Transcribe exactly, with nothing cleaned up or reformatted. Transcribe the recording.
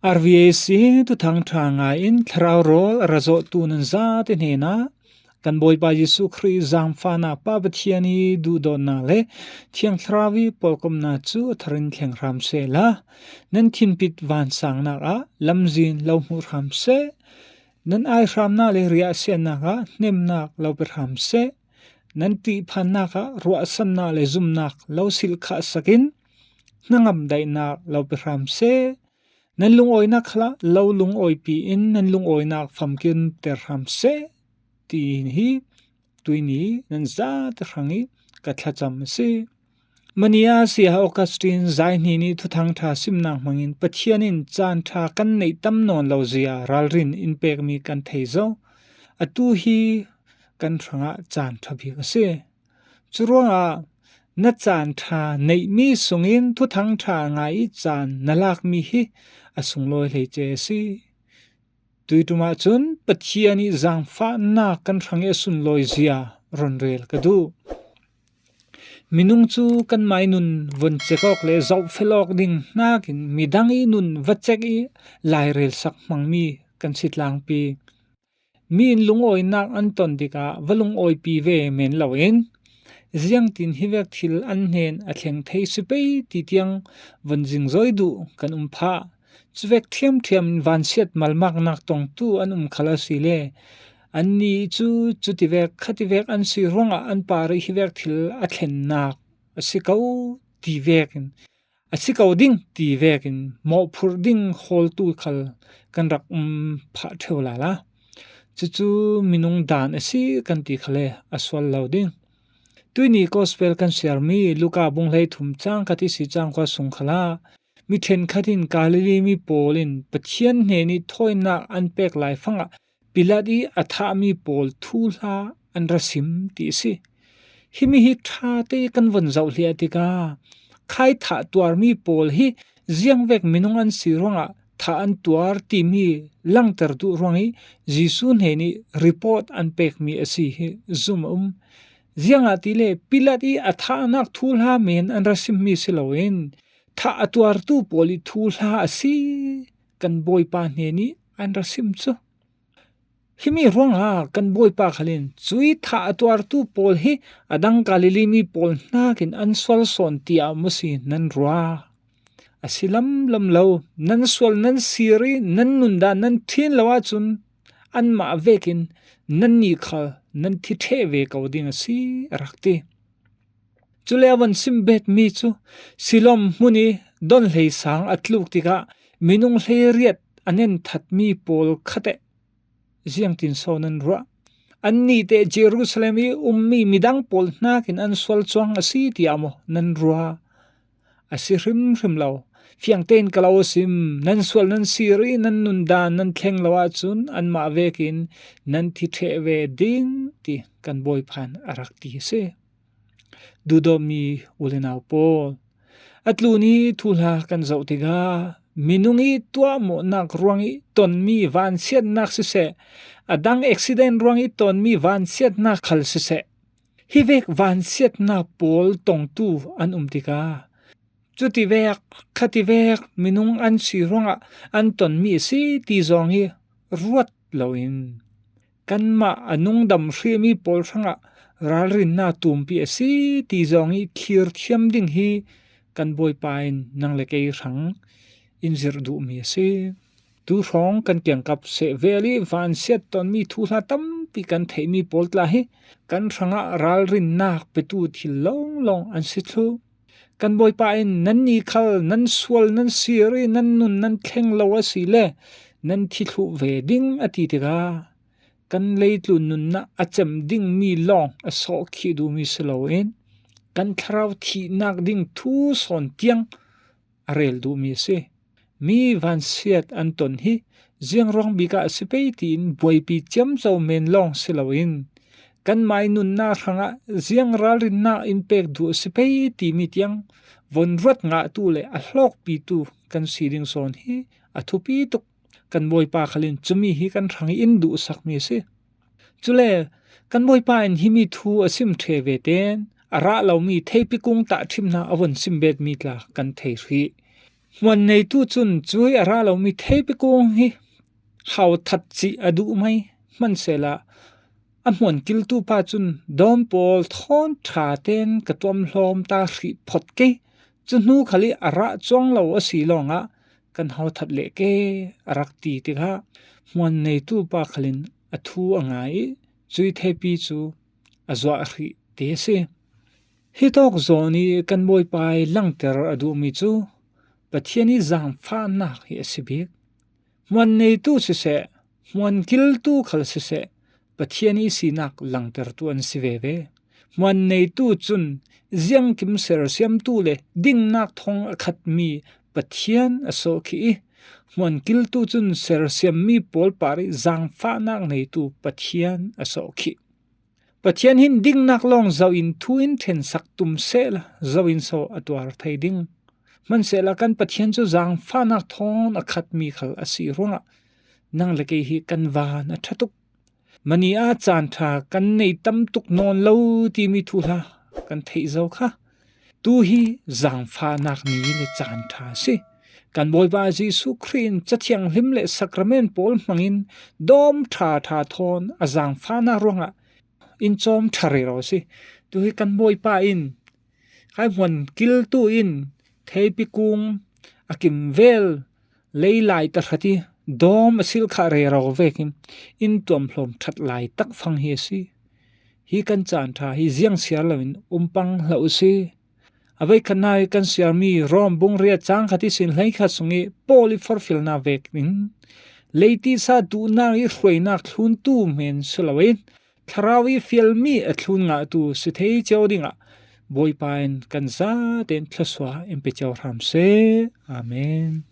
R V A C Thuthang Ṭha ngaiin thlarau rawl a ra zawhtu nan zate hnenah kan Bawipa Jesuh Khrih zaangfahna, Pa Pathian ih duhdawtna le Thiang Thlarau ih pawlkomna cu a tharin thleng hram sehla, nan thinpit vansangnakah lamzin lo hmuh hram seh. Nan aihramnak le riahsiatnak ah hnemnak lo pe hram seh. Nan ṭihphannak ah ruahsannak le zumnak lo silhkhah sakin hnangam daihnak lo pe hram seh. Nan lungawinak khalah lo lungawipi in nan lungawinak famkimter hram seh, ti hi tuihni nan zate hrangih ka thlacam a si. Mania Sia Augustine zaihni nih Thuthang Ṭha simnak hmangin Pathian in caan ṭha kan neih tam nawn lo zia ralrin in pekmi kan thei zo. Atu hi kan hrangah caan ṭha bik a si. Curuangah na caan ṭha neihmi sungin Thuthang Ṭha ngai ih caan na lakmi hi a sunglawi hleice a si. Tuiṭum ahcun Pathian ih zaangfahnak kan hrangih a sunlawi zia ronrel ka duh. Minung cu kanmah ih nun von cek awk le zohfelh awk ding hnakin midang ih nun va cek ih lairelsak hmangmi kan si tlangpi. Mi in lungawinak an ton tikah va lungawipi ve men loin, ziangtin hivek thil an hnen a thleng thei si pei ti tiang von zingzoi duh kan um phah. Cuvek ṭhiamṭhiam in vansiat malmaknak tongtu an um khal asile, annih cu cutivek khativek an si ruangah an parih hivek thil a thlennak a si ko ti vekin, a si ko ding ti vekin mawhphurh ding hawltu khal kan rak um phah ṭheu lala. Cucu minung daan a si kan ti khal le a sual lo ding. Tuihni gospel kan siarmi Luka bung hleithum cang khat ihsi cang kua sung khalah mi ṭhenkhat in Galilee mi pawl in Pathian hnenih thawinak an pek laifangah Pilat ih a thahmi pawl thuhla an ra sim ti a si. Himi hi ṭha te kan von zoh hliah tikah khai thah tuarmi pawl hi ziangvek minung an si ruangah thah an tuar timi langter duh ruangih Jesuh hnenih report an pekmi a si hi zum a um. Ziangahtile Pilat ih a thahnak thuhla men an ra simmi si loin thah a tuartu pawl ih thuhla a si kan Bawipa hnenih an ra sim cu. Himi ruangah kan Bawipa khal in cuih thah a tuartu pawl hi a dang Galilee mi pawl hnakin an sual sawn tiah maw si nan ruah? A si lamlam lo, nan sual nan sir ih nan nundan nan ṭhin lo ahcun anmah vekin nannih khal nan thi ṭheh ve ko ding a si, a rak ti. Cule a von simbetmi cu Siloam hmun ih don hleisang a tluk tikah minung hleiriat a nen thatmi pawl khateh ziangtin so nan ruah? Annih teh Jerusalem ih ummi midang pawl hnakin an sual cuang a si tiah maw nan ruah? A si hrimhrim lo. Fiang tein ka lo sim, nan sual nan sir ih nan nundan nan thleng lo ahcun anmah vekin nan thi ṭheh ve ding, ti kan Bawipa in a rak ti a si. Duhdawtmi u le nau pawl, a tlun ih thuhla kan zoh tikah minung ih tuahmawhnak ruangih tonmi vansiatnak siseh, a dang accident ruangih tonmi vansiatnak khal siseh, hivek vansiatnak pawl tongtu an um tikah cutivek khativek minung an si ruangah an tonmi a si ti zong hi ruat loin kanmah a nungdam hrihmi pawl hrangah ralrinnak tumpi a si ti zong ih thlir thiam ding hi kan Bawipa in nang le kei hrang in zirh duhmi a si. Tu hrawng kan kiangkap sehvel ih vansiat tonmi thuhla tampi kan theihmi pawl tla hi kan hrangah ralrinnak petu thil longlong an si thluh. Kan Bawipa in, "Nannih khal nan sual nan sir ih nan nun nan thleng lo asile nan thi thluh ve ding," a ti tikah kan leitlun nunnak a cem dingmi lawng a sawhkhih duhmi si loin kan thlarau thihnak ding thu sawn tiang a rel duhmi a si. Mi vansiat an ton hi ziang ruang bik ah a si pei tiin buaipi ciamco men lawng si loin kanmah ih nunnak hrangah ziang ralrinnak in pek duh a si pei timi tiang von ruat ngahtu le a hlawkpitu kan si ding sawn hi a thupi tuk. Kan Bawipa khal in cumi hi kan hrang ih in duhsakmi a si. Cule kan Bawipa in himi thu a sim ṭheh ve tein a rah lomi theipi kung tahṭhimnak a von simbetmi tla kan thei hrih. Hmuan neitu cun cui a rah lomi theipi kung hi hau that cih a duh mai. Hmansehla a hmuan kiltu pa cun dawm pawl thawn ṭha ten ka tuamhlawm ta hrih phot kei, cu hnu khal i a rah cuang lo a si lawngah kan hau that leh ke, a rak ti tikah hmuan neitu pa khalin a thu a ngai i cui theipi cu a zuah hrih ti a si. Hi tawk zawn i kan Bawipa i langter a duhmi cu Pathian i zaangfahnak hi a si bik. Hmuan neitu siseh, hmuan kiltu khal siseh, Pathian i sinak langtertu an si veve. Hmuan neitu cun ziangkim sersiamtu le dingnak thawng a khatmi Pathian a sawhkhih i, hmuan kiltu cun sersiammi pawl par i zaangfahnak neitu Pathian a sawhkhih. Pathian hin dingnak lawng zoh in thu in ṭhensak tum sehla, zoh in so a tuar thei ding? Hmansehla kan Pathian cu zaangfahnak thawn a khatmi khal a si ruangah nang le kei hi kan van a ṭha tuk. Mani ah caan ṭha kan nei tam tuk nawn lo timi thuhla kan theih zo kha. Tu hi zaangfahnak ni le caan ṭha a si. Kan Bawipa Jesuh Khrih in Cathiang Hlim le sakrament pawl hmangin dawm ṭha ṭha thawn a zaangfahnak ruangah in cawm ṭha rero a si. Tu hi kan Bawipa in, khai hmuan kiltu in theipi kung a kim vel lei lai tahrat i dawm a silh khah rero vekin in tuamhlawm ṭhat lai tak fang hi a si. Hi kan caan ṭha hi ziangsiar loin um pang hlah u si. A voikhat hna i kan siarmi Rom bung riat cang khat i sin hleikhat sung i Paul i forfilnak vekin leitisa duhnak i hruainak thluntu men si loin thlarau i fialmi a thlun ngahtu si thei cio dingah Bawipa in kan zaten thluasuah in pe cio hram seh. Amen.